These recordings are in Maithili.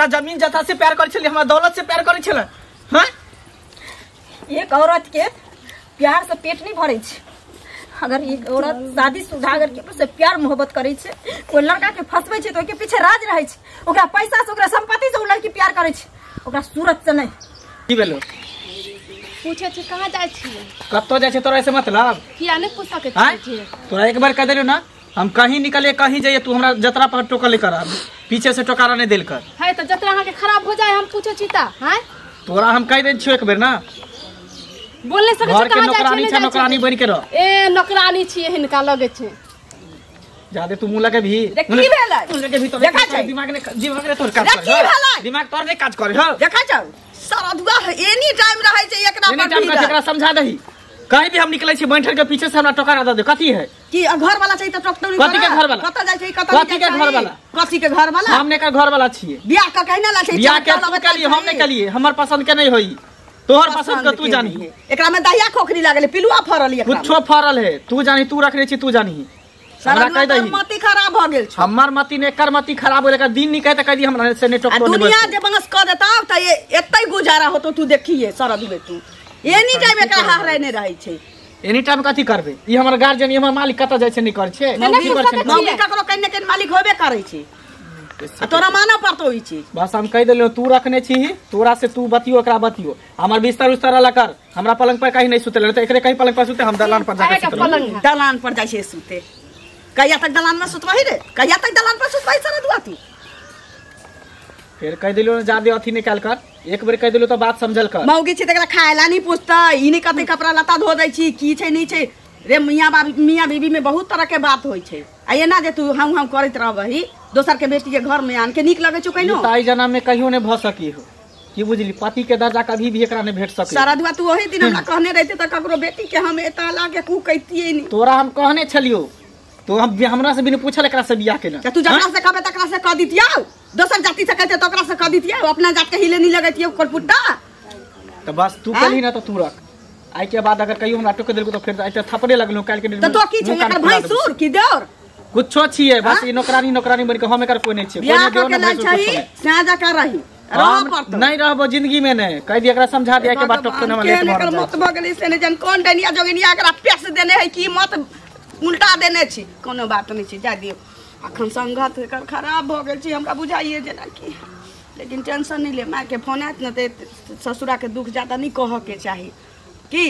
हमरा जमीन जथा से प्यार करै छली, हमरा दौलत से प्यार करै छले। हां, एक औरत के प्यार से पेट नहीं भरै छै। अगर एक औरत शादीशुदा अगर केकरो से प्यार मोहब्बत करै छै, कोई लड़का के फंसबै छै, तो ओके पीछे राज रहै छै। ओकरा पैसा से, ओकरा संपत्ति से ओ लड़की प्यार करै छै, ओकरा सूरत से नहीं। की भेलो? पूछे छी कहाँ जाइ छी? कतौ जाइ छै तोरा ऐसे मतलब? किया नहीं पूछ सकै छी? तोरा एक बार कह देलियो ना, हम कहीं निकले कहीं जाइए, तू हमरा जतरा पर टोकल कर, पीछे से टोकारा नहीं देल कर। है तो जतरा अहाँ के खराब हो जाए हम पूछे छी ता। हैं तोरा हम कह दे छियो एक बेर ना, बोल नहीं सकै छी। कहां जाइ छी? नौकरानी बन के रह। ए नौकरानी छी हिनका लगे छै जादे। तू मुंह लगे भी की भेलै? मुंह लगे भी तो देखा छै दिमाग ने, दिमाग ने तोर काज करे, दिमाग तोर ने काज करे। हां देखा छौ सारा दुआ एनी टाइम रहै छै एकरा पर। एनी टाइम एकरा समझा दही। कहीं भी हम निकले छी बैठल के पीछे से हमरा टोकरा दे दे। कथी है कि घर वाला छै त टोकतो नहीं। कथी के घर वाला? कत जाइ छै? कत कथी के घर वाला? कथी के घर वाला? हम ने का घर वाला छिए। बियाह क कहना ला छै। बियाह के तू केलिए, हम ने केलिए। हमर पसंद के नहीं होई, तोहर पसंद के तू जानी। एकरा में दहिया खोखरी लागल, पिलुआ फरल एकरा। कुछो फरल है, तू जानी, तू रखने छी, तू जानी। हमरा कह दही मति खराब भ गेल छै। हमर मति ने एकर मति खराब होले, दिन निकै त कह दी हमरा से ने टोकतो नहीं। दुनिया जे बंगस क देता त एतै गुजारा होतो। तू देखिए सारा दुबे तू एनी टाइम एकरा हारे ने रहै छै। एनी टाइम कथी करबे? ई हमर गार्जियन, ई हमर मालिक कत जाय छै नहीं कर छै। नहीं कर छै मौगी ककरो कने के मालिक होबे करै छै, आ तोरा मानऽ पड़तो ई चीज। बस हम कह देलियो तू रखने छी, तोरा से तू बतियो एकरा बतियो। हमर बिस्तर उस्तर अलग कर, हमरा पलंग पर कहीं नहीं सुतेले त एकरे कहीं पलंग पर सुते, हम दलान पर जाके सुतले। दलान पर जाय छै सुते। कहिया तक दलान में सुतबही रे? कहिया तक दलान पर सुतबही सारा दुआ तू? फिर कह दिलो जादे अथी निकाल कर, एक बेर कह दिलो तो बात समझल कर। मौगी छै तकरा खायला नहीं पूछता, ई नहीं कते कपड़ा लत्ता धो दै छी, की छै नहीं छै। रे मियां बाबी मियां बीबी में बहुत तरह के बात होई छै। आ एना जे तू हम हम करैत रहबही दोसर के बेटी के घर में आन के नीक लगै छौ कहिनो? ताई जना में कहियो ने भ सकी हो की बुझली। पति के दर्जा कभी भी एकरा नहीं भेट सकी। सारा दुआ तू ओही दिन हमरा कहने रहते त ककरो बेटी के हम एता ला के कू कहतियै नहीं। तोरा हम कहने छलियो तो हम हमरा से बिना पूछल एकरा से बियाह केना। तू जकरा से कहबे तकरा से कह दितियौ, दोसर जाति से कहते त ओकरा से कह दितियौ, अपना जात के हिले नहीं लगतियौ कोलपुट्टा। त बस तू कहली ना त तू रख। आई के बाद अगर कहियो हमरा टोक देलको त फेर आई त थपड़े लगलौ काल के दिन। त तो की छै एकर भैंसुर की देवर कुछो छिए? बस ई नौकरानी नौकरानी बन के हम एकर कोई नहीं छिए। बियाह के लाल छही सया जका रही रह पड़तो नहीं रहबो जिंदगी में नहीं। कह दिया एकरा समझा दिया के बाद टोक न लेट एकर मत भ गेलै से नहीं जान कोन डनिया जोगिनिया एकरा पैस देने है की मत उल्टा देने छी। कोनो बात नहीं छी, जा दियो। अखन संगत एकर खराब भ गेल छी हमरा बुझाइए जेना कि। लेकिन टेंशन नहीं ले, माय के फोन आयत न त ससुरा के दुख ज्यादा नहीं कह के चाही कि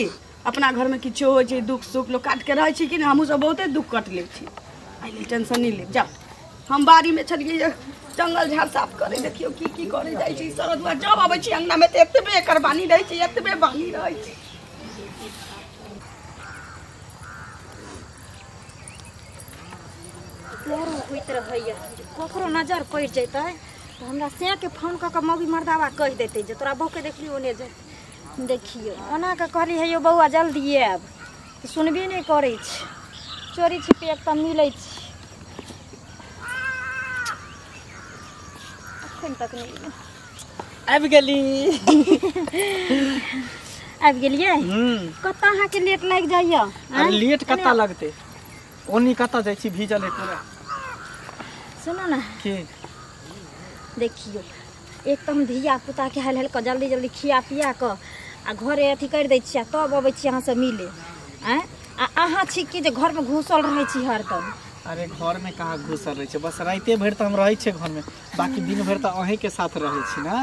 अपना घर में किछो होइ छै दुख सुख लोग काट के रहै छी कि नहीं। हमहूँ सब बहुते दुख कट ले छी, एहि लेल टेंशन नहीं ले। जाओ हम बाड़ी में छलियै जंगल झाड़ साफ करे, देखियो की की करे जाइ छी। सरदुआ जब अबै छी अंगना में त एतबे एकर बानी रहै छै, एतबे बानी रहै छै। होइत रहैया ककरो नजर पड़ि जैतै तऽ हमरा सैं के फोन कऽ कऽ मौगी मर्दाबा कहि देतै जे तोरा बहू के देखलियो ओने जे। देखियौ ओना कऽ कहली हे यौ बौआ जल्दी आयब तऽ सुनबे नहि करै छै। चोरी छिपे एक तऽ मिलै छै, अखन तक नहि आबि गेली। आबि गेलियै? कतऽ अहाँके लेट लागि जाइया? अरे लेट कतऽ लगतै, ओनी कतऽ जाइ छी भीजल है पूरा। सुनो ना की देखियो एक तऽ हम धिया पुता के हल हल कऽ जल्दी जल्दी खिया पिया कऽ आ घरे अथी करि दै छियै तब अबै छी अहाँ से मिले। आँय आ अहाँ छी कि जे घरमे घुसल रहै छी हरदम? अरे घर में कहाँ घुसल रहै छै, बस राइते भरि तऽ हम रहै छियै घर में, बाकी दिन भरि तऽ अहीं के साथ रहै छी ना।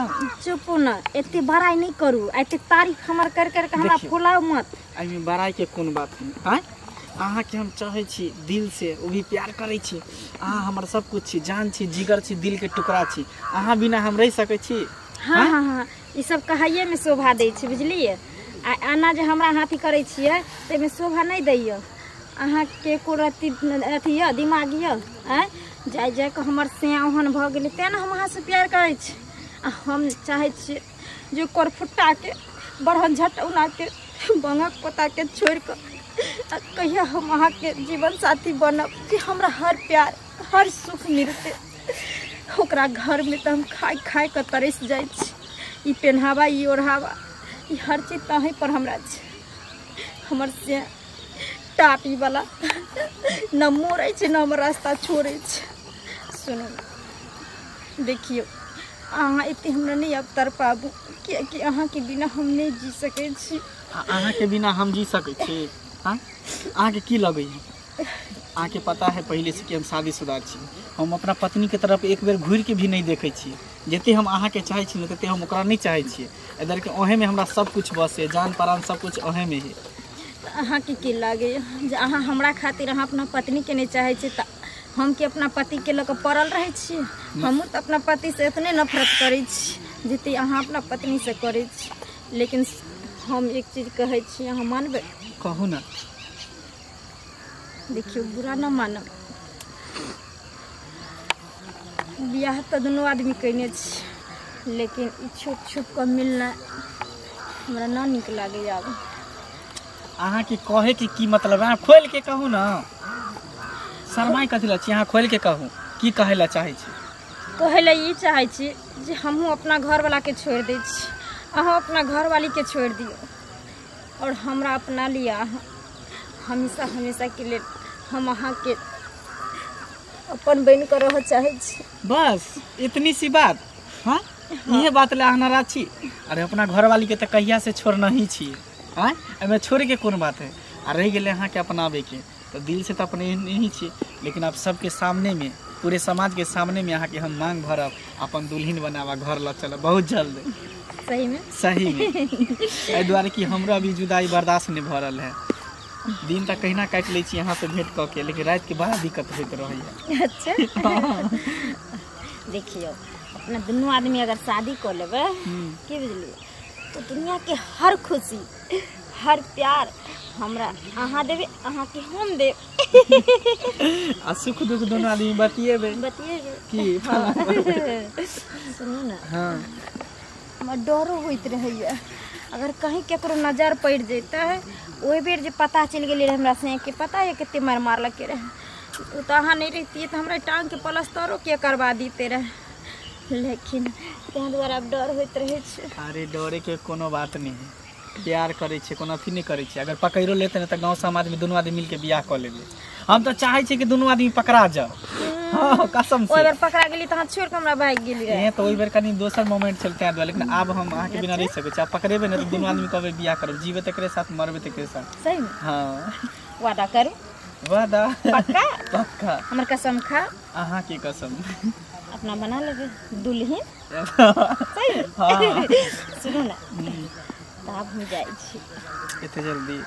चुपू ना, एते बड़ाई नहीं करू, एते तारीफ हमर कर कर के हमरा फुलाउ मत। एहिमे बड़ाई के कोन बात है? आँय अहाँ के हम चाहै छी दिल से, वो भी प्यार करै छी। अहाँ हमर सब कुछ छी, जान छी, जिगर छी, दिल के टुकड़ा छी। अहाँ बिना हम रहि सकै छी? हाँ हाँ हाँ, ई सब कहैये में शोभा दै छै बुझलियै। आ एना जे हमरा हाथी करै छियै ताहिमे शोभा नहि दैया। अहाँके एको रत्ती अथी यऽ दिमाग यऽ? आँय जाय जाय कऽ हमर सैया ओहन भऽ गेलै तेँ ने हम अहाँसँ प्यार करै छी। आ हम चाहै छियै जे करफुट्टाके बढ़न झटौनाके बंगक पोताके छोड़ि कऽ कहिया हम अहाँके जीवन साथी बनब कि हमरा हर प्यार हर सुख मिलतै। ओकरा घरमे तऽ हम खाय खाय कऽ तरसि जाइ छी। ई पेन्हावा ई ओढ़ावा ई हर चीज तऽ अहीं पर हमरा छै। हमर से टाटी वाला न मोड़ै छै न हमर रास्ता छोड़ै छै। सुनू देखियौ अहाँ एते हमरा नहीं अब तड़पाबू, कियाकि अहाँके बिना हम नहीं जी सकै छी। अहाँके बिना हम जी सकै छी? हाँ, अहाँके की लगैया? अहाँके पता है पहले से कि हम शादीशुदा छी। हम अपना पत्नी के तरफ एक बेर घूरि के भी नहीं देखै छी। जते हम अहाँके चाहै छी ने तते हम ओकरा नहीं चाहै छियै। इधर के ओहेमे हमरा सब कुछ बसे, जान प्राण सब कुछ ओहेमे है। अहाँके की लागैया जे अहाँ हमरा खातिर अहाँ अपना पत्नी के नहीं चाहै छी तऽ हम के अपना पति के लऽ कऽ पड़ल रहै छी? हमहूँ तऽ अपना पति से एतने नफरत करै छी जते अहाँ अपना पत्नी से करै छी। लेकिन हम एक चीज कहै छी, अहाँ मानबै? कहू ना। देखियौ बुरा न मानब, बियाह तऽ दुनू आदमी कयने छी, लेकिन ई छुप छुप कऽ मिलना हमरा न नीक लागैया। आब अहाँके कहे के की मतलब है? अहाँ खोलि के कहू ना, शरमाइ कथी लए छी? अहाँ खोलि के कहू की कहै लए चाहै छी। कहै लए ई चाहै छी जे हमहूँ अपना घरवालाके छोड़ि दै छी, अहाँ अपना घरवालीके छोड़ि दियौ और हमरा अपना लिअ। अहाँ हमेशा हमेशा के लेल हम अहाँके अपन बनि कऽ रहऽ चाहै छी। बस इतनी सी बात? हाँ, इहे बात लए अहाँ नाराज छी? अरे अपना घरवाली के तऽ कहिया से छोड़ना ही छी। आँय, एहिमे छोड़ैके कोन बात है? आ रहि गेलै अहाँके अपनाबैके, तऽ दिल से तऽ अपने ही छी, लेकिन आब सबके सामने में, पूरे समाज के सामने में अहाँके हम मांग भरब, अपन दुल्हन बनाबा घर लऽ चलब बहुत जल्द। सही में? सही में। एहि दुआरे कि हमरो अभी जुदाई बर्दाश्त नहीं भऽ रहल है। दिन तक कहिना काटि लै छी यहाँ से भेंट कऽ के, लेकिन राति के बड़ा दिक्कत होइत रहैया। अच्छा देखियौ अपना दुनू आदमी अगर शादी कऽ लेबै की बुझलियै तो दुनिया के हर खुशी हर प्यार हमरा अहाँ देबै, अहाँके हम देब। आ सुख दुख दोनों आदमी बतियेबै। बतियेबै की? सुनू ना। हाँ, हमरा डरो होइत रहैया अगर कहीं केकरो नजर पड़ि जैतै। ओहि बेर जे पता चलि गेलै रहै हमरा से के पता है कते मार मारलकै रहै, ओ तऽ अहाँ नहीं रहितियै तऽ हमरा टाँगके प्लस्तरो के करवा दिते रहै। लेकिन ताहि दुआरे आब डर होइत रहै छै। अरे डरे के कोनो बात नहीं है, प्यार करै छै, कोनो अथी नहीं करै छै। अगर पकड़ो लेते ने तऽ गाँव समाज में दुनू आदमी मिलके बियाह कऽ लेबै। हम तऽ चाहै छी कि दुनू आदमी पकड़ा जाओ। हाँ कसम से। ओहि बेर पकड़ा गेली तऽ अहाँ छोड़ि कऽ हमरा भागि गेली रहै। तऽ ओहि बेर कनि दोसर मोमेंट छल ताहि दुआरे, लेकिन आब हम अहाँके बिना रहि सकै छी। आब पकड़ेबै ने तऽ दुनू आदमी कहबै बियाह करब, जीबै तकरे साथ मरबै तकरे साथ। सही में? हाँ। वादा करू? वादा पक्का? पक्का। हमर कसम खा। अहाँके कसम। अपना बना लेबै दुल्हन। सही? हाँ। सुनू ना, तऽ आब हम जाइ छी। एते जल्दी?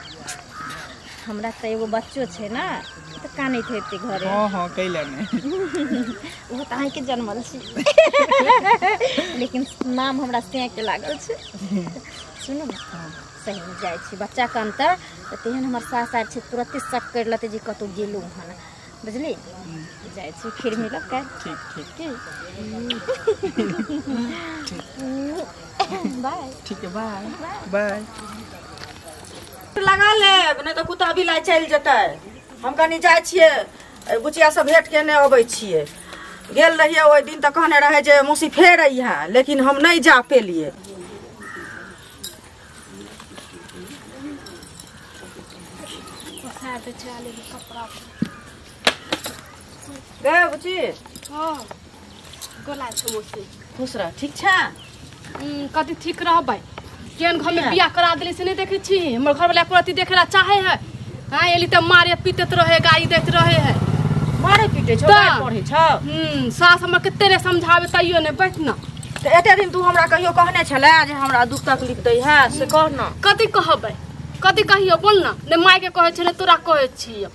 हमरा तऽ एगो बच्चो छै ने, तऽ कानैत हेतै घरे। हाँ हाँ, कैला नहि। ओहो तऽ अहाँके जनमल छी, लेकिन नाम हमरा सेके लागल छै। सुनू ने, सहीमे जाइ छी, बच्चा कानतै तऽ तेहन हमर सास आर छै तुरते शक करि लेतै जे कतहु गेलहुँ हन, बुझली? जाइ छी, फिर मिलब काल्हि। ठीक ठीक। की बाय। ठीक है, बाय बाय। लगा लेब नहीं तऽ कुत्ता बिलाइ चलि जेतै। हम कनि जाइ छियै बुचिया से भेंट केने अबै छियै। गेल रहियै ओहि दिन तऽ कहने रहै जे मौसी फेर अइहे, लेकिन हम नहीं जा पेलियै। गे बुची। हाँ गोला छै मौसी। खुश रह, ठीक छै? कथी ठीक रहबै? केहन घर में बियाह करा देली से नहीं देखै छी? हमर घरवाला एको रत्ती देखे ला चाहे है। हाँ एली तऽ मारे पीटैत रहे, गाली दैत रहे है। मारे पीटे छौ, गारि पढ़ै छौ? सास हमर कते ने समझावे तैयो ने। बैठ ना। तऽ एते दिन तू हमरा कहियो कहने छले जे हमरा दुख तकलीफ दै है, से कह ना। कथी कहबै? कथी कहियो बोल ना। ने माय के कहै छै ने तोरा कहै छियै।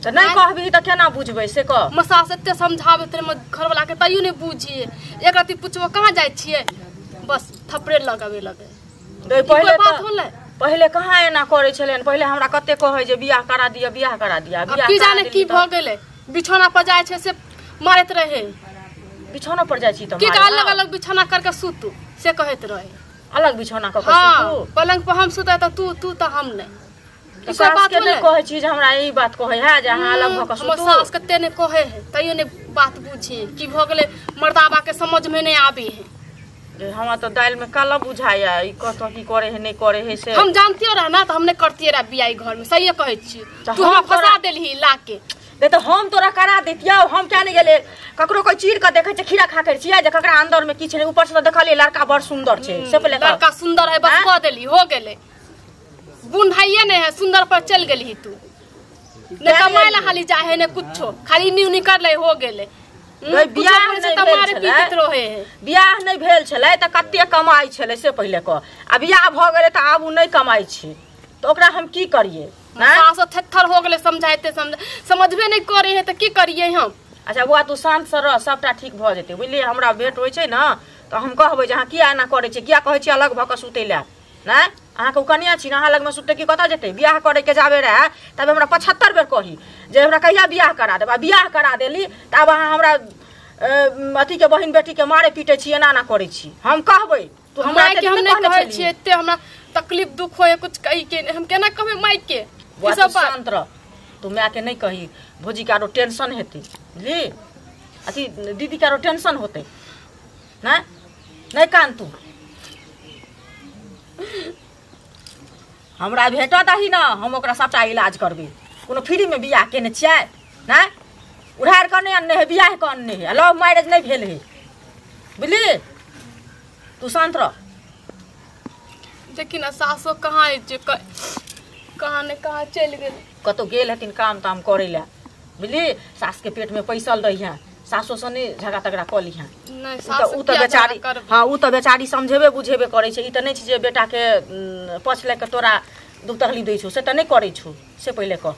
तऽ नहीं कहबही तऽ केना बुझबै से कह। हमर सास एते समझाबैत रहे हमर घरवाला के तैयो नहीं बुझिए। एक रत्ती पुछबो कहाँ जाइ छियै, बस थपड़े लगाबे लगे। पहिले बात होलै? पहिले कहाँ एना करै छलै? पहिले हमरा कते कहै जे बियाह करा दिअ, बियाह करा दिअ। की जाने की भऽ गेलै, बिछौना पर जाइ छै से मारैत रहे। बिछौना पर जाइ छी तऽ की अलग अलग बिछौना करके सुतू से कहैत रहे। अलग बिछौना कऽ के सुतू? पलंग पर हम सुतै तऽ तू, तू तऽ हम नहि। तऽ सास के नहि कहै छी जे हमरा ई बात कहै है जे अहाँ अलग भऽ कऽ सुतू? हमर सास कते नहि कहै है तैयो नहि बात बुझी। की भऽ गेलै मर्दाबा के समझ में नहि आबै है। हमरा तऽ दालि में काला बुझाइया, ई कतऽ की करे है नहीं करे है से हम जानतियो रह ना तऽ हम नहीं करतिए रह बियाह घर में। सही कहै छी, तू हमरा फंसा देलही ला के। नहीं तो हम तोरा करा देतियौ। हम क्या नहीं गेले ककरो कोई चीर के देखे छै खीरा खा के छियै जे ककरा अंदर में की छै। ऊपर से तो देखलियै लड़का बड़ सुंदर छै से पहिले लड़का सुंदर है बस कह देली हो गेलै। गुण है नहीं है सुंदर पर चल गेली तू ने कमाए ला हाली जाहे ने कुछो खाली न्यू निकल ले हो गेलै। बियाह बियाह नहीं भेल छलै त कते कमाइ छलै से पहिले कह। आ बियाह भ गेलै त आब उ नहीं कमाइ छै त ओकरा हम की करियै? सास थेथर हो गेलै समझाइते समझबे नहीं करे है त की करियै हम? अच्छा बुआ तू शांत से रह सबटा ठीक भ जेतै बुझलियै। हमरा भेंट होइ छै न त हम कहबै जे अहाँ किया एना करै छियै, किया कहै छियै अलग भ के सुतै लए? नहि अहाँके ओ कनिया छी न, अहाँ लगमे सुतै की कतऽ जेतै? बियाह करे के जाबे रहए तब हमरा 75 बेर कही जे हमरा कहिया बियाह करा देब। आ बियाह करा देली तऽ आब अहाँ हमरा अथी के बहिन बेटी के मारे पीटे छी एना एना करै छी। हम कहबै तू हमरा के हम नहीं कहै छी एते हमरा तकलीफ दुख होय कुछ कहि के हम केना कहबै माय के? ई सब शांत रह तू माय के नहीं कही, भौजी के आरो टेंशन हेतै बुझली, अथी दीदी के आरो टेंशन होतै। नहि नहि कान तू हमरा भेटत ही ना हम ओकरा सबटा इलाज करबै। कोनो फ्रीमे बियाह केने छियै? नहि उधार कऽ नहि अनने है बियाह कऽ अनने है, लव मैरिज नहीं भेल है बुझली। तू शांत रह। देखी ना सासो कहाँ है कहाँ ने कहाँ चलि गेल, कतौ गेल हथिन काम ताम करै लए बुझली। सास के पेट में पैसल रही है, सासो से नहीं झगड़ा तगड़ा कऽ लिहँ। उ तऽ बेचारी हाँ उ तऽ बेचारी समझेबे बुझेबे करै छै। ई तऽ नहि छै जे बेटाके पछ लए कऽ तोरा दुख तकलीफ दै छौ, से तऽ नहि करै छौ से पहिले कह।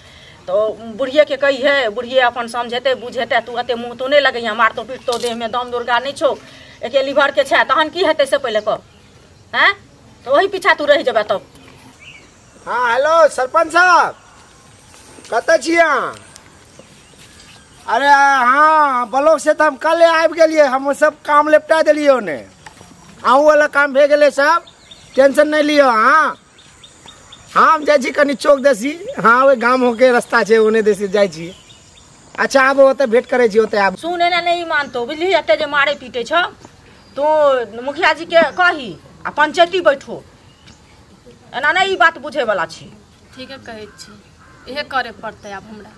तऽ बुढ़िएके कहिहे, बुढ़िए अपन समझेतै बुझेतै। तू एते मुँह तो नहि लगैहे, मारतो पीटतो देहमे दम दुर्गा नहि छौ, एके लीवर के छै तहन की हेतै से पहिले कह। आँय तऽ ओहि पीछा तू रहि जेबे तब। हाँ हेलो सरपंच साहब कतऽ छी अहाँ? अरे हाँ ब्लॉक से तो हम कल आबि गेलियै, हम सब काम निपटा देलियै ओने, अहूँ वाला काम भए गेलै सब, टेंशन नहीं लियौ। हाँ हाँ हम जाइ छी कनि चौक देसी, हाँ ओहि गाम होके रास्ता छै ओने देसी जाइ छी। अच्छा आबू ओतऽ भेंट करै छी ओतऽ आबू। सुन एना नहीं मानतो बुझली, एते जे मारे पीटे छौ तू मुखिया जी के कही आ पंचायती बैठो, एना नहीं ई बात बुझे वाला छी। ठीक है कहै छी इहे करे पड़तै आब हमरा।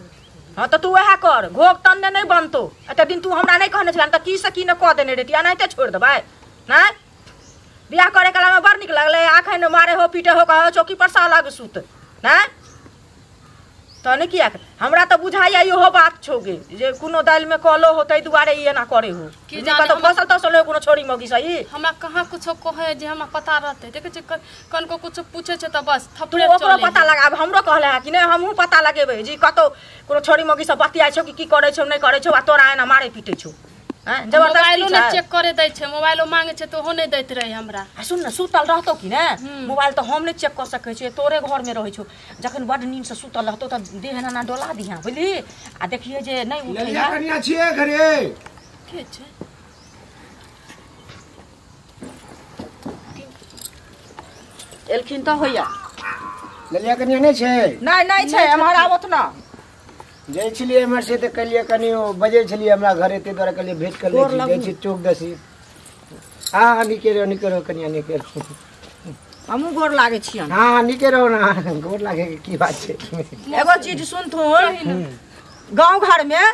हाँ तो तू वएह कर, घोघ तन्ने नहीं बनतो। एते दिन तू हमरा नहीं कहने छला तऽ की से की ने कऽ देने रहिती, एनाहिते छोड़ि देबै? नहि बियाह करे काल में बड़ नीक लगलै, आखन मारे हो पीटे हो कहो चौकी पर से अलग सुत नहि तहन किया? हमरा तऽ बुझाइया इहो बात छौ गे जे कोनो दालि में कलो हो ताहि दुआरे ई एना करे हो। की कतौ फसल तसल हो कोनो छोरी मौगी सही? हमरा कहाँ कुछो कहै जे हमरा पता रहतै। देखै छियै कनको कुछो पूछै छै तऽ बस तू ओकरो पता लगाब। हमरो कहले है कि नहि हमहूँ पता लगेबै जे कतौ कोनो छोरी मौगी सब बतियाइ छौ कि की करै छौ नहि करै छौ आ तोरा एना मारे पीटे छौ। मोबाइलो नहि चेक करे दै छै, मोबाइलो मांगे छै तऽ ओहो नहि दैत रहै हमरा। आ सुन न सुतल रहतौ कि ने मोबाइल तऽ हम नहि चेक कऽ सकै छियै, तोरे घरमे रहै छौ। जखन बड नींद से सुतल रहतौ तऽ देह एना एना डोला दिहँ बुझली, आ देखियै जे नहि उठै है। कनिया छियै घरे के छै? एलखिन तऽ होइया। ललिया कनिया नहि छै? नहि नहि छै, एम्हर आबत न। जाइ छलियै एम्हर से तऽ कहलियै कनि बजै छलियै हमरा घरे, ताहि दुआरे कहलियै भेंट कर लै छी। जाइ छी चौक दसी। हाँ हाँ नीके रहो नीके रहो कनिया नीके रहो। हमहूँ गोर लागै छियनि। हाँ हाँ नीके रहो ना, गोर लागे के की बात छै। एगो चीज सुनथुन, गाँव घर में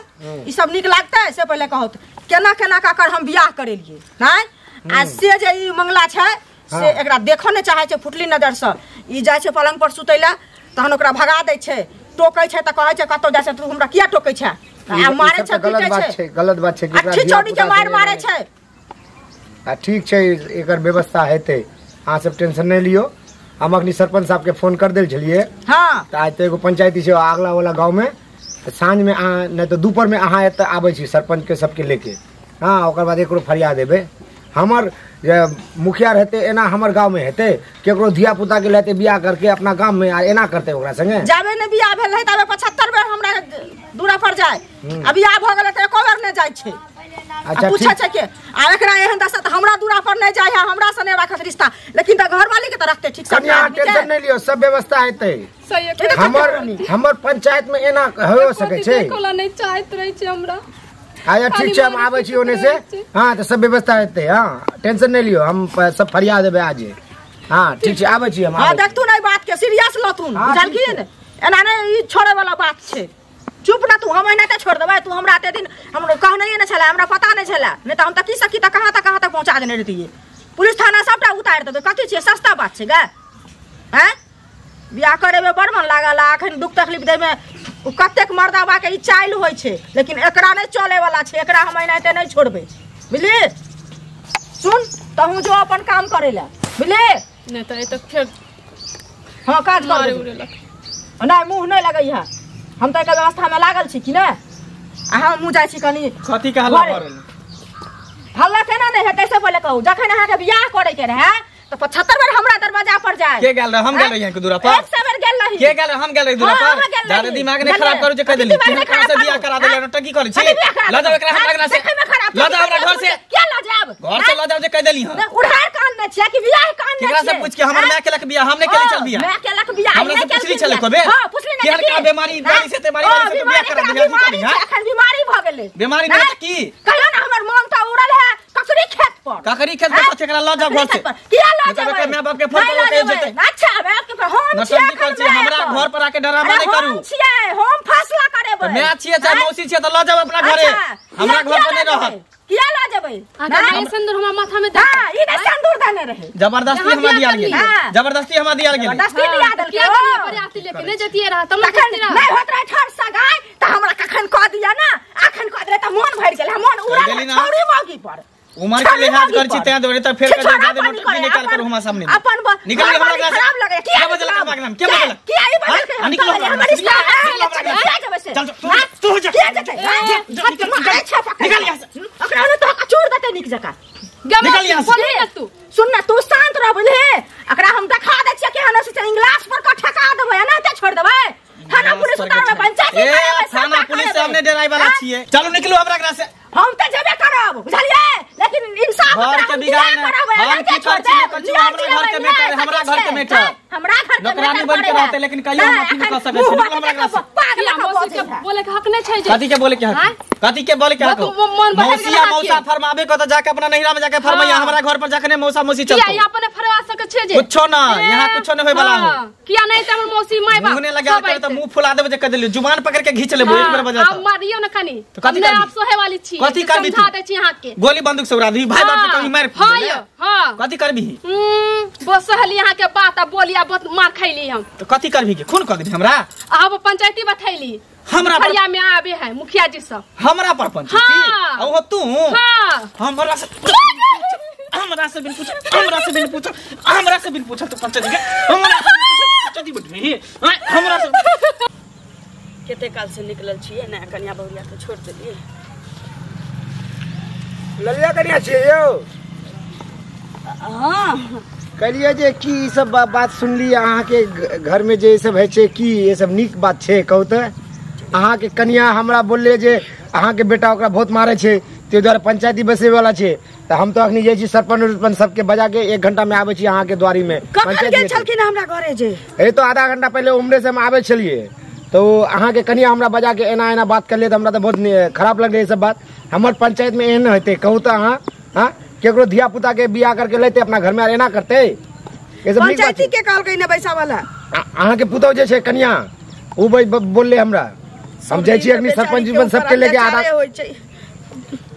ई सब नीक लागतै से पहिले कहू केना केना कऽ हम बियाह करेलियै नहि? आ से जे ई मंगला छै से एकरा देखऽ नहि चाहै छै फुटली नजरसँ। ई जाइ छै पलंग पर सुतै लए तहन ओकरा भगा दै छै, टोकै छै तऽ कहै छै कतौ जाइ छै तू हमरा किया टोकै छै? आ मारै छै गलत बात छै, गलत बात छै। आ ठिचौड़ी के मारि मारै छै। आ ठीक छै एकर व्यवस्था हेतै, अहाँ सब टेंशन नहि लियौ। हम अखनी सरपंच साहब के फोन कर देल छलियै। हाँ तऽ आइ तऽ एगो पंचायती छै अगला वाला गाँव में, तऽ साँझ में अहाँ नहि तऽ दुपहर में अहाँ एतऽ आबै छी सरपंच के सबके लेके। हाँ ओकर बाद एकरो फरिया देबै। हमर जे मुखिया रहते एना हमर गाँव में हेतै, केकरो धिया पुता के लेते बियाह करके अपना गाँव में आ एना करते ओकरा संगे। जाबे ने बियाह भेल रहै ताबे 75 बेर हमरा दूरा पर जाय, आ बियाह भऽ गेलै तऽ एको बेर नहि जाइ छै। अच्छा पूछै छै के आ एकरा एहन दशा तऽ हमरा दूरा पर नहि जाइ है, हमरा से नहि राखत रिश्ता, लेकिन तऽ घरवाली के तऽ रखते ठीक से। कनिया टेंशन नहि लियौ, सब व्यवस्था हेतै। हमर हमर पंचायत में एना हो सकै छै? देखोला नहि चाहैत रहै छै हमरा। अच्छा ठीक छै हम आबै छी ओने से। हाँ तऽ सब व्यवस्था हेतै। हाँ टेंशन नहि लियौ, हम सब फरिया देबै आज। हाँ ठीक छै आबै छी हम। हाँ देखथुन एहि बात के सीरियस लथुन बुझलखिन, एना नहि ई छोड़े वाला बात छै। चुप ना तू, हम एनाहिते छोड़ देबै? तू हमरा एते दिन हम कहनैये नहि छलै, हमरा पता नहि छलै, नहि तऽ हम तऽ की सकी तऽ कहाँ तक पहुँचा देने रहितियै। पुलिस थाना सबटा उतारि देबै। कथी छियै, सस्ता बात छै गे? आँय, बियाह करेमे बड़ मन लागल आ एखन दुख तकलीफ दैमे ओ कतेक मर्दाबाके ई चालि होइ छै, लेकिन एकरा नहि चलैवला छै, एकरा हम एनाहिते नहि छोड़बै, बुझली? सुन तहूँ जो अपन काम करै लए, बुझली? नहि तऽ एतऽ फेर हाँ काज कर, नहि मुँह नहि लगैहे, हम तऽ एकर व्यवस्थामे लागल छी कि नहि। आ हमहूँ जाइ छी कनि। कथी के हल्ला भऽ रहल? हल्ला केना नहि हेतै से पहिले कहू। जखन अहाँके बियाह करैके रहए तऽ 75 बेर हमरा दरवाजा पर जाय। के गेल रहे? हम गेल रही दूरा पर। 100 बेर गेल रही। के गेल? हम गेल रही दूरा पर। ज्यादा दिमाग नहीं खराब करू जे कह देली। कहाँ से बियाह करा देले? नौटंकी करै छी। ल जाओ एकरा हमरा अंगना से, ल जाओ हमरा घर से। किया ल जाब? घर से ल जाओ जे कह देली। हां उधार कान नै छियै कि बियाह कान नै छियै? केकरा से पूछ के? हमर माय केलक बियाह, हम नै केली चल बियाह। माय केलक बियाह, हमरा से पूछली छले कबे? हां पूछली नै। के बीमारी वाली से ते मारी वाली से बियाह करा देली? अखन बीमारी भ गेलै। बीमारी नै त की कहियो ना हमर मन त उड़ल है ककरी खेत पर। ककरी खेत पर एकरा ल जाओ घर से। किया ल जाबे? माय बाप के फोन पर के जेतै। अच्छा माय बाप के हम छियै, हमरा घर पर आके डरामा नै करू। हम छियै, हम फैसला करेबै। माय छियै चाहे मौसी छियै त ल जाओ अपना घरे, हमरा घर पर नै रहत। किया ल जेबै? अगर सिंदूर हमरा माथा में दे। हां ई नै सिंदूर देने रहे। जबरदस्ती हमरा दियाल गेल, जबरदस्ती हमरा दियाल गेल। जबरदस्ती दिया देलकै। किया करिए बरियाती लेके नै जतिए रहा त नै होत रहे ठर सगाई त हमरा कखन क दिया ना, अखन क देले त मन भरि गेल, मन उड़ल छौरी मौगी पर। उमर के लिहाज कर छी तैं दुआरे त फेर कह जादे नोटंकी निकाल करू हमरा सामने। अपन निकल हमरा घर से। खराब लगे। किया बदल के भागना? के बदल? किया ई बदल के? निकल हमर रिश्ता किया जेबै से? चल तू जा। किया जेतै? निकल यहां से। ओकरा ने तो कचूर देतै नीक जकाँ। निकल यहां से। बोले ना तू। सुन ना तू शांत रह बुझले। एकरा हम देखा दै छियै केहन से इंग्लिश पर क ठका देबै, एनाहिते छोड़ देबै। थाना पुलिस उतारबै, पंचायत ए थाना पुलिस से हमने डराई वाला छियै। चलो निकलू हमरा घर से। हम त जेबे करब बुझलियै, लेकिन इंसाफ घर के बिगाड़ हम की कर छी हमरा घर के मैटर, हमरा घर के मैटर, हमरा घर के नौकरानी बन के रहते, लेकिन कहियो हम अथी नहीं कर सकै छी। निकलू हमरा घर से। पागल के मौसी के बोले के हक नै छै जे। कथी के बोले के हक? कथी के बोले के हक? मौसी या मौसा फरमाबे को त जाके अपना नहिरा में जाके फरमाइया, हमरा घर पर जाके ने मौसा मौसी चलतो। किया यहाँ अपने फरवा सके छै जे? कुछो ना, यहाँ कुछो नै होय वाला हो। किया नै त हमर मौसी my बाप मुंह नै लगा के त मुंह फुला देबे जे कह देलियो, जुबान पकड़ के घींच लेबो एक बेर बजा त। आब मारियो न कनी। कथी करबी? आप सोहे वाली छी। कथी करबी? समझा दै छी अहाँ के। गोली बंदूक से उड़ा दी भाई बाप के कहीं मार। हां यो हां कथी करबी? बस सहली अहाँ के बात आ बोलिया बहुत मार खैली हम। त कथी करबी के? खून कर देबी हमरा? आब पंचायती बैठैली। हमरा पर में आबे है मुखिया जी सब। हमरा पर पंचायती? हाँ। ओ तू? हां। हमरा से हमरा से बिन पूछ, हमरा से बिन पूछ, हमरा से बिन पूछ तो पंचायती के हमरा से पंचायती बैठबी हमरा से। कते काल से निकलल छियै ने कन्या बहुरिया के छोड़ देलियै। ललिया कन्या छियै यौ? हां कहलियै जे की ई सब बात सुनली अहाँके घर में जे ई सब होइ छै, की ई सब नीक बात छै? कहू तऽ। अहाँके कनिया हमरा बोलले जे अहाँके बेटा ओकरा बहुत मारै छै, ताहि दुआरे पंचायती बैसै वाला छै। तऽ हम तऽ अखनी जाइ छी सरपंच उरपंच सबके बजा के 1 घंटा में आबै छी अहाँके द्वारी में। कखन गेल छलखिन हमरा घरे जे? ए तो आधा घंटा पहिले उम्रे से हम आबै छलियै तो अहाँके कनिया हमरा बजा के एना एना बात करलियै तऽ हमरा तऽ बहुत खराब लगलै ई सब बात। हमर पंचायत में एहन हेतै कहू तऽ अहाँ? हाँ केकरो धिया पुता के बियाह करके लेते अपना घर में आर एना करते? पंचायती के कहलकै ने बैसा वाला? अहाँके पुतहु जे छै कनिया ओ बोलले हमरा। हम जाइ छी अखनी सरपंच उरपंच सबके लेके आधा होइ छै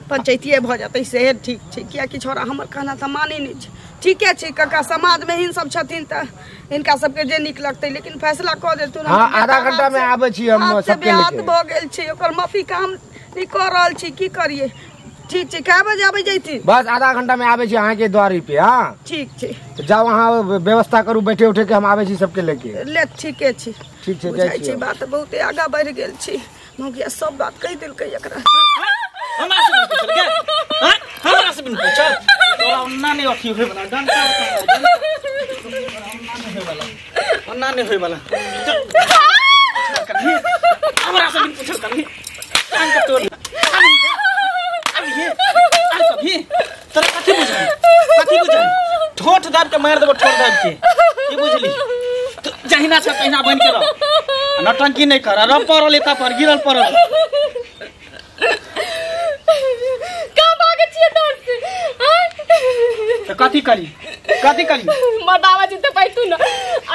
पंचायतीये भऽ जेतै से ठीक छै। कियाकि छोरा हमर कहना तऽ मानै नहि छै। ठीके छै काका, समाज में हिन सब छथिन तऽ हिनका सबके जे नीक लगतै, लेकिन फैसला कऽ देतुन। हां आधा घंटा में आबै छी हम सबके लेके। भऽ गेल छै ओकर माफी काम नहि कऽ रहल छी, की करियै? ठीक छै, कै बजे आबै जैथिन? बस आधा घंटा में आबै छी अहाँके द्वारी पे। हाँ ठीक छै, तो जाओ अहाँ व्यवस्था करू बैठे उठे के, हम आबै छी सबके लेके। ले ठीके छै। ठीक छै, जाइ छी। बात बहुते आगा बढ़ि गेल छै, मौगिया सब बात कहि देलकै एकरा। हमरा से पूछल के? हां हमरा से पूछल? तोरा ओन्ना नै अथी होय वाला, डंटा ओन्ना नै होय वाला, ओन्ना नै होय वाला। हमरा से पूछल कभी? कान के तोड़ अभी आ कभी तोरा कथी बुझली? कथी बुझली? ठोठ दाब के मार देबो, ठोठ दाब के। की बुझली? तू जहिना छ तहिना बन के रह, नौटंकी नै कर। रह पड़ल एता पर गिरल पड़ल। का भागे छियै डर से? त कथि करी कथि करी मर्दावा जी त पैतु न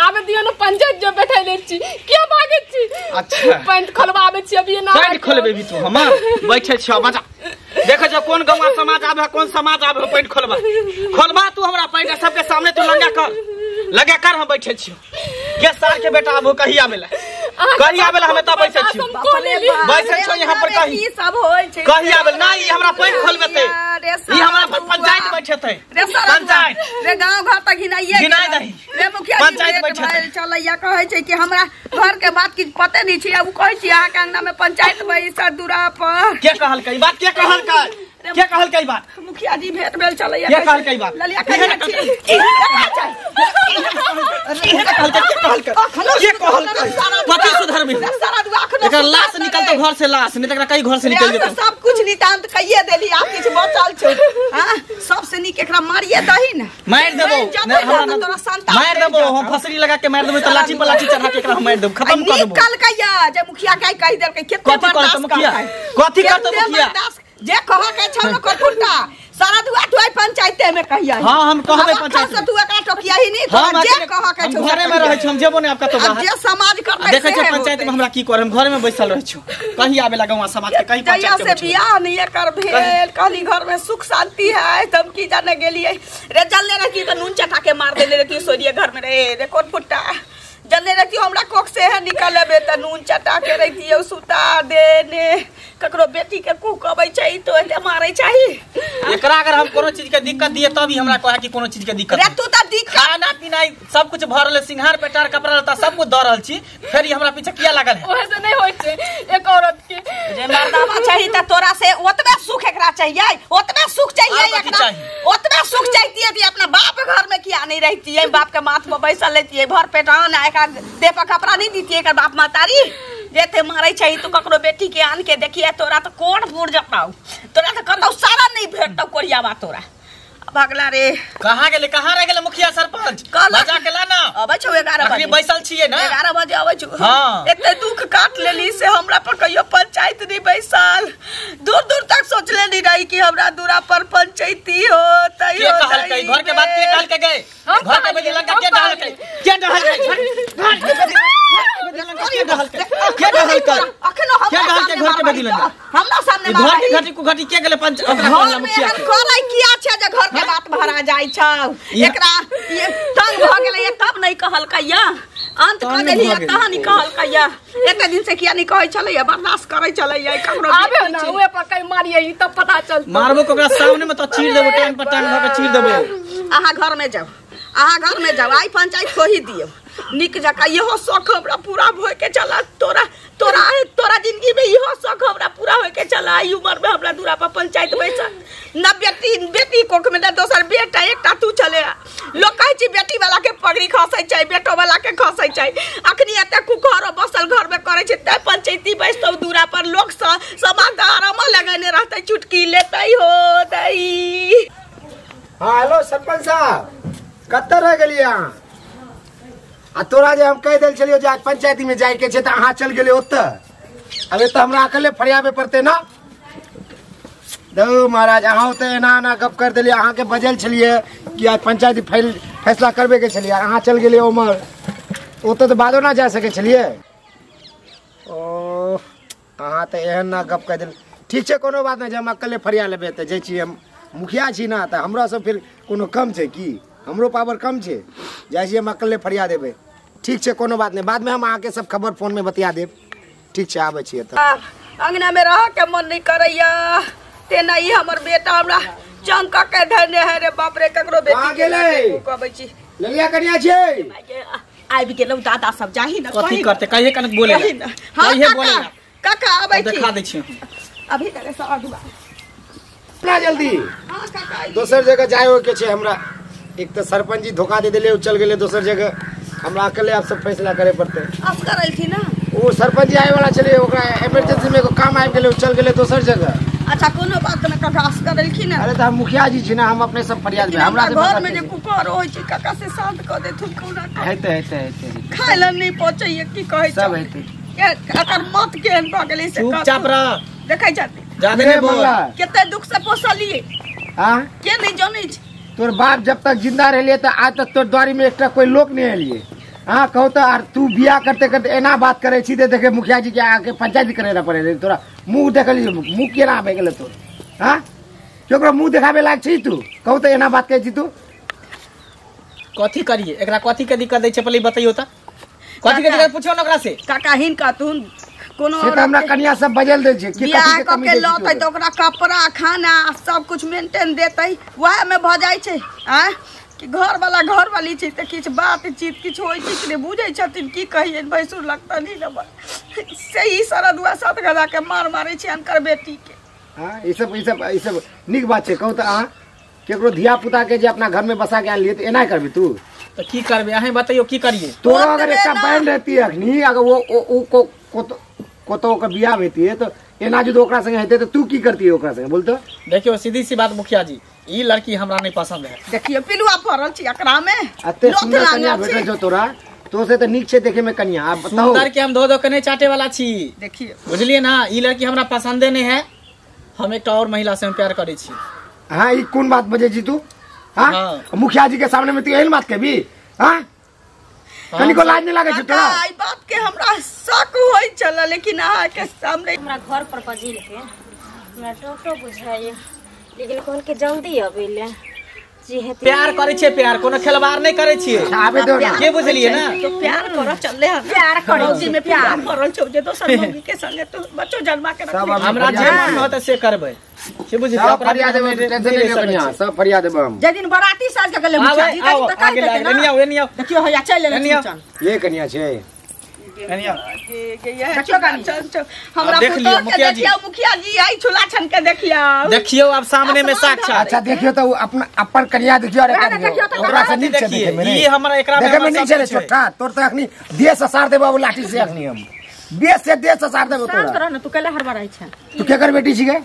आबे दियो न पंचायत जो बैठैले छी किया भागे छी। अच्छा पैंट खोलवाबे छी अभी ना पैंट खोलबे भी तू हमर बैठे छी बजा देखे जो कोन गांव समाज आबे कोन समाज आबे पैंट खोलबा खोलबा तू हमरा पैंट सबके सामने तू लंगा कर लगा कर हम बैठे छी के साल के बेटा आबो कही आबेला कही आबेला हमें त बैठे छी बैठे छी यहां पर कही की सब होय छै कही आबेला ना ई हमरा पैंट खोलबेते ई हमरा पर पंचायत बैठेते पंचायत रे गांव घर तक घिनाइए घिनाइ दही रे मुखिया पंचायत बैठेते चलैया कहै छै कि हमरा घर के बात की पते नहीं छै। उ कहै छै अहाँ के अंगना में पंचायत बैसा दूरा पर के कहलकै बात के कहलकै के कहलकै बात मुखिया जी भेंट भेल चलैया के कहलकै बात ललिया कहिया छी के कहलकै के कहलकै पति सुधर में एकर लाश निकलतो घर से लाश नहीं त एकरा कहीं घर से निकल जेतो। सब कुछ नितांत कहिए देली आप किछ बचल छै। हां सबसे नीक एकरा मारिए दही न मार देबो मार देबो हम फसरी लगा के मार देबो त लाठी पर लाठी चढ़ा के एकरा हम मार देबो खत्म कर देबो। निकल कहिया जे मुखिया के कहि देलकै केते बर्दाश्त मुखिया कथि करतो मुखिया जे कह के छौ न कठुरता सारा दुआ तू आई पंचायते में कहिया। हां हम कहबे पंचायत से तू एकरा टोकिया ही नहीं तो जे कह के छौ घरे में रहै छी हम जेबो ने आपका तो बाहर जे समाज करतै देखै छी पंचायत में हमरा की करे हम घरे में बैसल रहै छी कहीं आबे ला गांव समाज के कहीं पंचायत के से बियाह नहीं एकर भेल कहली घर में सुख शांति है तब की जाने गेलिए रे जलने रखी त नून चटा के मार देले रखी सोरिए घर में रे रे कोन फुट्टा जलने रखी हमरा कोख से है निकलबे त नून चटा के रहितियो सुता देने ककरो बेटी के कुक अबै छै तो एते मारै चाही। एकरा अगर हम कोनो चीज के दिक्कत दिए तब ही हमरा कहे कि कोनो चीज के दिक्कत रे तू त दिक्कत खाना पीना सब कुछ भरल सिंहार पेटार कपड़ा लत्ता सब कुछ द रहल छी फेर ई हमरा पीछे किया लागल है ओहे से नहीं होय छै एक औरत के जे मर्दावा चाही त तोरा से ओतबे सुख एकरा चाहिए ओतबे सुख चाहिए एकरा ओतबे सुख चाहिए कि अपना बाप घर में किया नहीं रहती बाप के माथ पर बैसल लेती भर पेट अन्न एकरा देह पर कपड़ा नहीं दीती एकर बाप महतारी जेते मारै छै तू ककरो बेटी के आन के देखिए तोरा त कोन फूर जताऊ तोरा त कतौ सारा नहीं भेटतौ कोरियावा तोरा भगला रे कहां गेले कहां रह गेले मुखिया सरपंच बजा के ला ना अबै छौ 11 बजे बैसल छियै ना 11 बजे अबै छौ। हां एते दुख काट लेली से हमरा पर कहियो पंचायत नहीं बैसल दूर दूर तक सोचले नहीं रही कि हमरा दूरा पर पंचायती हो तई के कहलकै घर के बात के कहलकै गए घर के बजे लंका के डहलकै के डहलकै घर के बजे लंका के डहलकै अखनो के डहलकै घर के बजे लंका हमरा सामने घर के घटी कुघटी के गेले पंच ओकरा मुखिया के करै किया छै जे घर के बात भरा जाय छौ एकरा ये तंग भ गेलै तब नहीं कहलकै या अंत क देली तहन नहीं कहलकै या एते दिन से किया नहीं कहै छलै बर्दाश्त करै छलै ककरो आबे ना ओए पर कहीं मारिए ई तब पता चलत मारबो ओकरा सामने में त चीर देबो टांग पर टांग भ के चीर देबो। अहाँ घर में जाओ अहाँ घर में जाओ आई पंचायत खोही दियो निक जका इहो शौक हमरा पूरा होय के चला तोरा तोरा तोरा जिंदगी में इहो शौक हमरा पूरा होय के चला ई उम्र में हमरा दूरा पर पंचायत बैसल न बेटी बेटी कोख में न दोसर बेटा एकटा तू चले लोग कहै छै बेटी वाला के पगड़ी खसै छै बेटो वाला के खसै छै अखनी एते कुखरो बसल घर में करै छै तै पंचायती बैसतौ दूरा पर लोग समाज आराम लगेने रहतै चुटकी लेतै हो तई। हां हेलो सरपंच साहब कतऽ रह गेलियै अहाँ आ तोरा जे हम कहि देल छलियो जे आज पंचायती में जाय के छै त अहाँ चल गेलियै ओतऽ अब तऽ हमरा अकेले फरियाबे पड़तै ना। दौ महाराज अहाँ तऽ एना एना गप कर देलियै अहाँके बजल छलियै कि आज पंचायती फैसला करबे के छलियै अहाँ चल गेलियै उम्हर ओतऽ तऽ बादो ना जा सकै छलियै। ओ अहाँ तऽ एहन ना गप कहि देलियै ठीक छै कोनो बात नहि छै हम अकेले फरिया लेबै तऽ जाइ छी हम मुखिया छी ना तऽ हमरा सब फिर कोनो कम छै की हमरो पावर कम छै जाइ छी हम अकेले फरिया देबै ठीक छै कोनो बात नहीं बाद में हम अहाँके सब खबर फोन में बतिया देब ठीक छै आबै छियै तऽ। अंगना में रह के मन नहीं करैया तेना ई हमर बेटा हमरा चंका के धने है रे बाप रे ककरो बेटी गेलै कहबै छी ललिया कनिया छै आबि गेलौ दादा सब जाही न कथि करते कहिए कनक बोले हां कहिए बोले काका आबै छी देखा दै छी अभी तक साधु ना जल्दी हां काका दोसर जगह जाय हो के छै हमरा एक तऽ सरपंच जी धोखा दे देले चल गेलै दोसर जगह हमरा अकेले आब सब फैसला करे पड़तै। असगर एलखिन ना ओ सरपंच जी आए वाला छलै ओकरा इमरजेंसी में एगो काम आबि गेलै चल गेलै दोसर जगह। अच्छा कोनो बात न काका असगर एलखिन ना। अरे तऽ हम मुखिया जी छी ना हम अपने सब फरियाद में हमरा घर में जे कुकर होय छै काका से शांत क देथुन कोना हेतै हेतै हेतै खाय ल नहीं पचैए की कहै सब हेतै एकर मत केहन भऽ गेलै से चुपचाप रह देखै छथि जादे नहीं बोल कते दुख से पोसलिए। हां के नहीं जानै छै। तोर बाप जब तक जिंदा रहलिए तो आज तक तोर द्वारी में एकटा कोई लोक नहीं एलिए। हाँ कहू तो आर तू बियाह करते करते एना बात करे छी ते देखे मुखिया जी के आके पंचायत करे ला पड़े तोरा मुंह देखली मुंह केना भए गेल तोर। हाँ केकरो मुंह देखाबे लायक छी तू? कहू तो एना बात कहै छी तू? कथी करिए एकरा, कथी के दिक्कत दै छै पहिले बतैयो त, कथी के दिक्कत पूछियो न ओकरा से। काका हिनका तू कोनो से त हमरा कनिया सब बजल दै छै कि कथी के कमी दै छै, लौतै त ओकरा कपड़ा खाना सब कुछ मेंटेन देतै, वएह में भ जाइ छै। आँ कि घर वाला घर वाली छै त किछ बातचीत किछ होइ छै कि नहि बुझै छथिन, की कहियै भैंसुर लगता नहीं न से ही सरदुआ सात गधा के मार मारै छै अनकर बेटी के। हाँ ई सब ई सब ई सब नीक बात छै। कहू त अहाँ केकरो धिया पुता के जे अपना घर में बसा के आनलियै त एना करबी तू? त की करबे अहीं बतैयो की करिए? तोरा अगर एकटा बहन रहती अखनी, अगर वो ओ को तो ओकर बियाह हेती तो एना जो ओकरा संगे हेतै त तू की करती ओकरा संगे बोल तो? देखियो सीधी सी बात मुखिया जी, ई लड़की हमरा नहीं पसंद है। देखियो पिलुआ पड़ल छी एकरा में, एते सुंदर कन्या भेटल छौ तोरा, तो से त नीक छै देखे में कन्या। आब बताओ सुंदर के हम धो धो के नहीं चाटे वाला छी। देखियो बुझलिए ना, ई लड़की हमरा पसंदे नहीं है, हम एकटा और महिला से हम प्यार करै छी। हाँ ई कोन बात बजै छी तू? हाँ मुखिया जी के सामने में तू एहन बात कहबी? हाँ कनिको लाज नहीं लागै छै तोरा? ई बात के हमरा शक होइ छल, लेकिन अहाँ के सामने हमरा घर पर बजिल के हमरा टोटो बुझाइए, लेकिन कहल के जल्दी अबै ले। प्यार करै छियै, प्यार कोनो खेलवाड़ नहीं करै छियै। आबे दो ना, के बुझलिए ना? तो प्यार कर चलले हम, प्यार करै छी में प्यार करल छौ जे दोसर मौगी के संगे तो बच्चो जन्मा के रख। हमरा जे मन होत से करबै, के बुझलिए? सब फरिया देबै, टेंशन नहीं लियो कन्या, सब फरिया देबै हम। जे दिन बराती साज के गेलै मुखिया जी त काट देते ना। एनी आओ, एनी आओ, देखियो हैया चल लेले चल। ये कन्या छै, एनी आओ। देखियो कनी हमरा पुतोह के देखियो मुखिया जी, आई छुला छन के देखियो, देखियो अब सामने में साक्षात। अच्छा देखियो तो अपना अपन कन्या देखियो, अरे ओकरा से नीक छै देखे में, ई हमरा एकरा में देखे में नीक छै छोटा तोर त अखनी देह ससार देबो अब लाठी से, अखनी हम देह से देह ससार देबो तोरा। शांत रह न तू, केला हड़बड़ाई छै तू? केकर बेटी छी गे?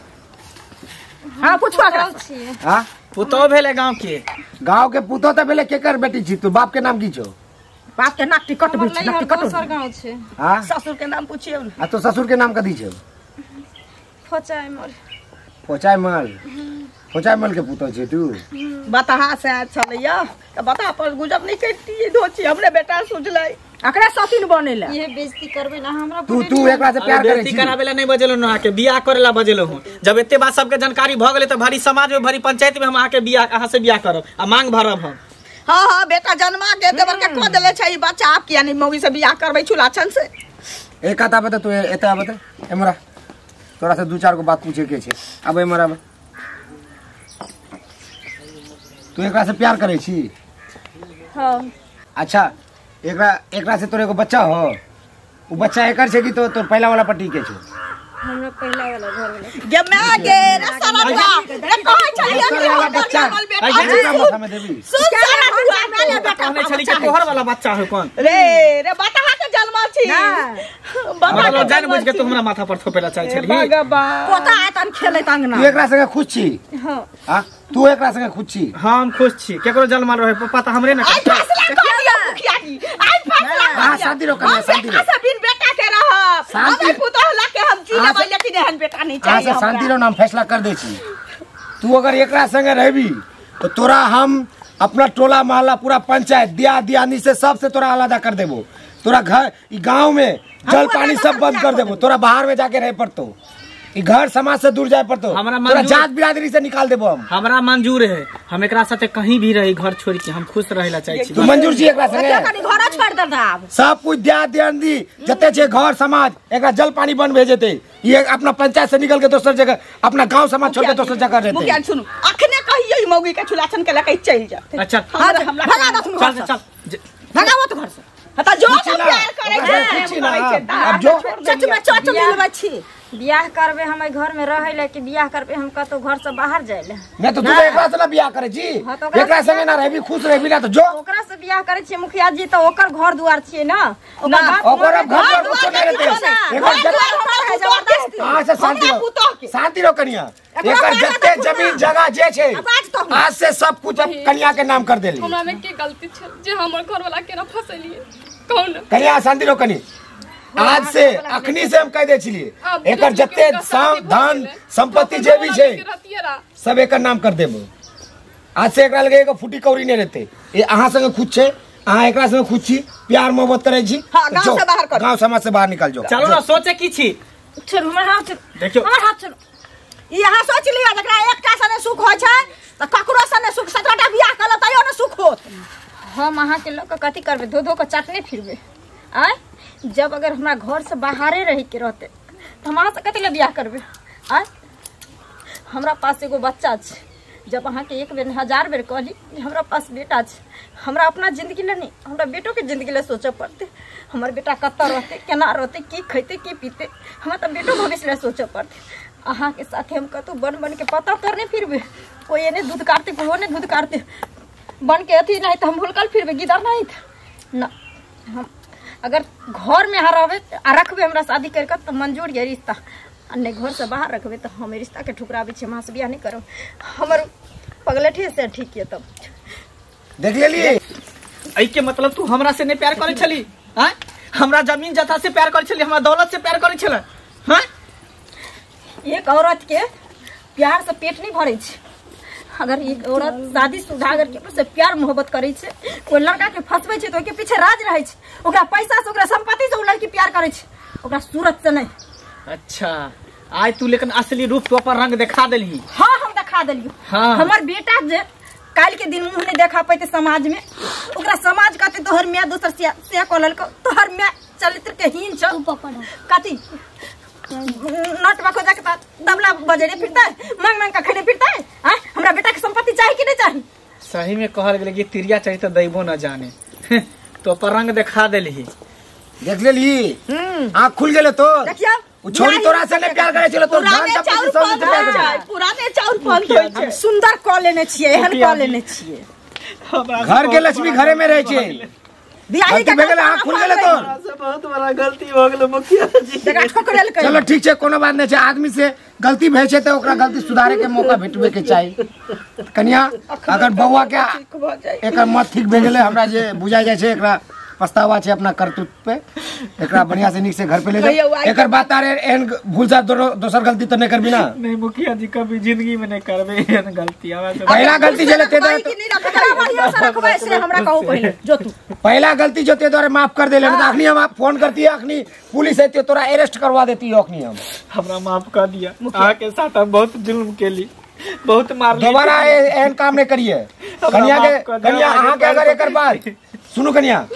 हां पूछवा एकरा। हां पुतोह भेले गांव के, गांव के पुतोह त भेले, केकर बेटी छी तू? बाप के नाम की छौ? बाप के नाक टिकट भी छै, नाक टिकट दोसर गांव छै। हां ससुर के नाम पूछियो न। आ तो ससुर के नाम कथी छौ? फोचाइ मल। फोचाइ मल? फोचाइ मल के पुतोह छै तू? बताहा से छलैया त बता पर गुजर नहीं करती धोची हमरे बेटा सुझलै, एकरा सतीन बनेला। ये बेइज्जती करबे ना हमरा। तू तू एकरा से प्यार करै छी? बेइज्जती कराबेला नहीं बजेलो न, अहाँ के बियाह करेला बजेलो हूं। जब एते बात सबके जानकारी भ गेलै त भरी समाज में भरी पंचायत में हम अहाँ के बियाह, अहाँ से बियाह करब आ मांग भरब हम। हाँ हाँ बेटा जन्मा के देवर के कह देले छै बच्चा, आप किया नहीं मौगी से बियाह करबै छुलाछन से? एक आता बता तू, एते आबे त एमरा तोरा से दू चार गो बात पूछे के छै। अब एमरा आबे, तू एकरा से प्यार करै छी? हां। अच्छा एकरा एकरा से तोरे एगो बच्चा हो, उ बच्चा एकर छै कि तो तोर पहला वाला पति के छै? हमरा पहला वाला घर वाला। गे मैं गे रे सरदुआ रे कहै छलियै कि वाला बच्चा ऐसे माथा में देबी। सुन सरदुआ मेरे बेटा कहने छली कि तोहर वाला बच्चा हो कोन रे? रे बताहा के जन्मल छी, बताहा के जान बुझ के तू हमरा माथा पर थोपेला चाहे छली। पोता आतन खेलै अंगना। तू एकरा संगे खुश छी? हां। हां तू एकरा संगे खुश छी? हम खुश छी, केकरो जन्मल रहे पप्पा त हमरे न। आई फैसला कर दिया मुखिया जी, आई फैसला। हां शांति रहो कन्या, शांति रहो। हम बिन बेटा के रहब, शांति पुतोह ला के हम जी लेबै, लेकिन एहन बेटा नहीं चाहिए। हां शांति रहो ना, हम फैसला कर दै छी। तू अगर एकरा संगे रहबी तो तोरा हम अपना टोला मोहल्ला पूरा पंचायत दिया दियानी से सबसे तोरा अलग कर देबो। तोरा घर ई गांव में जल पानी सब बंद कर देबो, तोरा बाहर में जाके रहे पड़तो, ई घर समाज से दूर जाए पड़तो, तोरा जात बिरादरी से निकाल देबो हम। हमरा मंजूर है, हम एकरा साथे कहीं भी रही घर छोड़ के हम खुश रहेला चाहे छी। तू मंजूर छी एकरा संगे? कनी घर छोड़ दे आब सब कुछ दिया दियानी जते छे घर समाज एकरा जल पानी बंद भे जेते, ये अपना पंचायत से निकल के दोसर जगह अपना गांव समाज छोड़ के दोसर जगह रहते। मुखिया सुनू, अखने कहियो ई मौगी के छुलाछन के लके चल जाते। अच्छा हमरा भगा दत चल चल भगावत घर से। त जो प्यार करै छै अब जो चच में चच मिलबै छी। बियाह करबे हम घर में रहै ले कि बियाह करबे हम कतौ घर से बाहर जाय ले? नहीं तो तू एकरा से ना बियाह करे छी, एकरा संगे ना रहबी खुश रहबी ना तो जो ओकरा से बियाह करे छी मुखिया जी त ओकर घर दुआर छियै ना, ओकर अब घर दुआर कुछो नहीं रहते। एकर हां से शांति रहो, शांति रहो कन्या। एकर जते जमीन जगह जे छै आज से सब कुछ अब कन्या के नाम कर देली। हमरा में की गलती छै जे हमर घर वाला केना फसलिए कौन? कन्या शांति रहो कनी, आज से अखनी से हम कह दे छलिए एकर जते धन संपत्ति जे भी छै सब एकर नाम कर देबो। आज से एकरा लगे एगो फूटी कौड़ी नहीं रहते। ये अहाँ संगे खुश छै, अहाँ एकरा संगे खुश छी, प्यार मोहब्बत करै छी। हां, गांव से बाहर कर, गांव समाज से बाहर निकल जाओ। चलो ना, सोचे की छी? छोड़ू हमर हाथ, देखियो हमर हाथ छोड़ू। ई अहाँ सोच लिअ, जकरा एकटा से नहि सुख होइ छै तऽ ककरो से नहि सुख, 17टा बियाह कऽ लेब तैयो नहि सुख होत। हम अहाँ के लऽ कऽ कथी करबै? धो धो कऽ चटने फिरबै? आँय, जब अगर हमरा घर से बाहरे रहे के रहते तऽ हम अहाँ से कथी लए बियाह करबै? आँय, हमरा पास एगो बच्चा छै। जब अहाँके एक बेर 1000 बेर कहली जे हमरा पास बेटा छै, हमरा अपना जिंदगी लए नहि, हमरा बेटोके जिंदगी लए सोचऽ पड़तै। हमर बेटा कतऽ रहतै, केना रहतै, की खैतै, की पीतै, हमरा तऽ बेटो भविष्य लए सोचऽ पड़तै। अहाँके साथे हम कतहु बन बन के पता तर नहि फिरबै। कोइ एने दूध काटतै, कोइ ओने दूध काटतै, बन के अथी नहीं तऽ हम हुलकल फिरबै, गिदर नहीं न। हम अगर घर में अहाँ रहबै आ रखबै हमरा शादी करि कऽ तऽ मंजूर यऽ रिश्ता, आ नहि घर से बाहर रखबै तऽ हम रिश्ता के ठुकराबै छी, हम अहाँ से बियाह नहि करब। हमर पगलेठे से ठीक यऽ। तब देख लेलियै, एहि के मतलब तू हमरा से नहीं प्यार करै छली? आँय, हमरा जमीन जथा से प्यार करै छली, हमरा दौलत से प्यार करै छलै? हाँ, एक औरत के प्यार से पेट नहीं भरै छै। अगर एक औरत शादीशुदा अगर केकरो से प्यार मोहब्बत करै छै, कोई लड़का के फंसबै छै तऽ ओहिके पीछे राज रहै छै। ओकरा पैसा से, ओकरा संपत्ति से ओ लड़की प्यार करै छै, ओकरा सूरत से नहीं। अच्छा, आइ तू लेकिन असली रूप तू अपन रंग देखा देलही। हाँ, हम देखा देलियौ। हाँ। हमर बेटा जे काल्हि के दिन मुँह नहीं देखा पैते समाज में, ओकरा समाज कहते तोहर my दोसर से कऽ लेलकौ, तोहर my चरित्र के हीन छौ, कथी नट बको जाके तबला बजेने फिरतै, मांग मांग के खेने फिरतै। आँय, हमरा बेटा के संपत्ति चाही कि नहीं चाही? सही में कहल गेलै कि तिरिया चरित्र दैबो न जाने। तो अपन रंग देखा देलही। देख लेलही, आँख खुल गेलै तो। देखियौ, उ छोरी तोरा से नहीं प्यार करै छलै, तोर धान पुराने सब चाउर से प्यार करै छलै। पुराने चाउर बंद होइ छै। सुंदर कऽ लेने छियै, एहन कऽ लेने छियै। घर के लक्ष्मी घरे में रहै छै। बियाही के गलती भए गेलै, आँख खुल गेलै तोर। बहुत बड़ा गलती भऽ गेलै मुखिया जी। देखा ठोकरेलकै। चलो ठीक छै, कोनो बात नहीं छै। आदमी से गलती भए छै तऽ ओकरा गलती सुधारे के मौका भेटबे के चाही। कनिया, अगर बौआ के एकर मत ठीक भए गेलै, हमरा जे बुझाइ जाइ छै एकरा पछतावा छै अपना करतूत पे, एकरा बढ़िया से नीक से घर पे ले जाओ। एकर बात आर एहन भूल से दोसर गलती तऽ नहीं करबी ना? नहीं मुखिया जी, कभी जिंदगी में नहीं करबे एहन गलती। पहला गलती जे ते रखबै से हमरा कहू पहिले, जो तू पहला गलती जो ते द्वारा माफ कर देले, अखनी हम आप फोन करती है, अखनी पुलिस आती तोरा अरेस्ट करवा देती है। अखनी हम हमरा माफ कर दिया, अहाँ के साथ हम बहुत जुल्म केली, बहुत मारली। दोबारा एहन काम नहीं करिए कनिया के। कनिया अहाँ के अगर एकर बाद सुनू कनिया,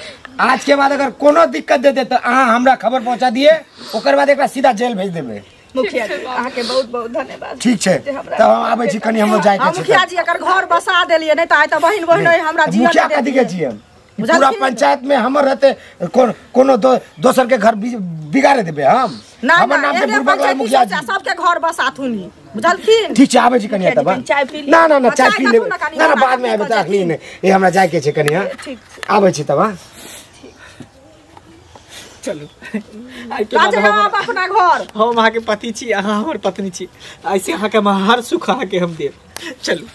आज के बाद अगर कोनो दिक्कत दे दे तो अहाँ हमरा खबर पहुंचा दिए, ओकर बाद एकरा सीधा जेल भेज देबै। मुखिया जी, अहाँ के बहुत बहुत धन्यवाद। ठीक छै, तब हम आबै छी कनी, हमरो जाय के छै। मुखिया जी, एकर घर बसा देलियै, नहीं तऽ आइ तऽ बहिन बहिन हमरा जीवन मुखिया कथी के छियै? पूरा पंचायत में हमर रहते कोनो दोसर के घर बिगाड़े देबै हम? हमर नाम से बुढ़बा मुखिया जी सबके घर बसाथुन, बुझलखिन? ठीक छै, आबै छी कनिया तब। ना ना ना, चाय पी लेबै ना ना, बाद में आबै तऽ अखनी नहि, ए हमरा जाय के छै कनिया। आबै छी तब। हां चलू, अपना घर। हम अहाँ के पति छी, अहाँ हमर पत्नी छी, ऐसे अहाँ के हर सुख अहाँ के हम देब। चलू।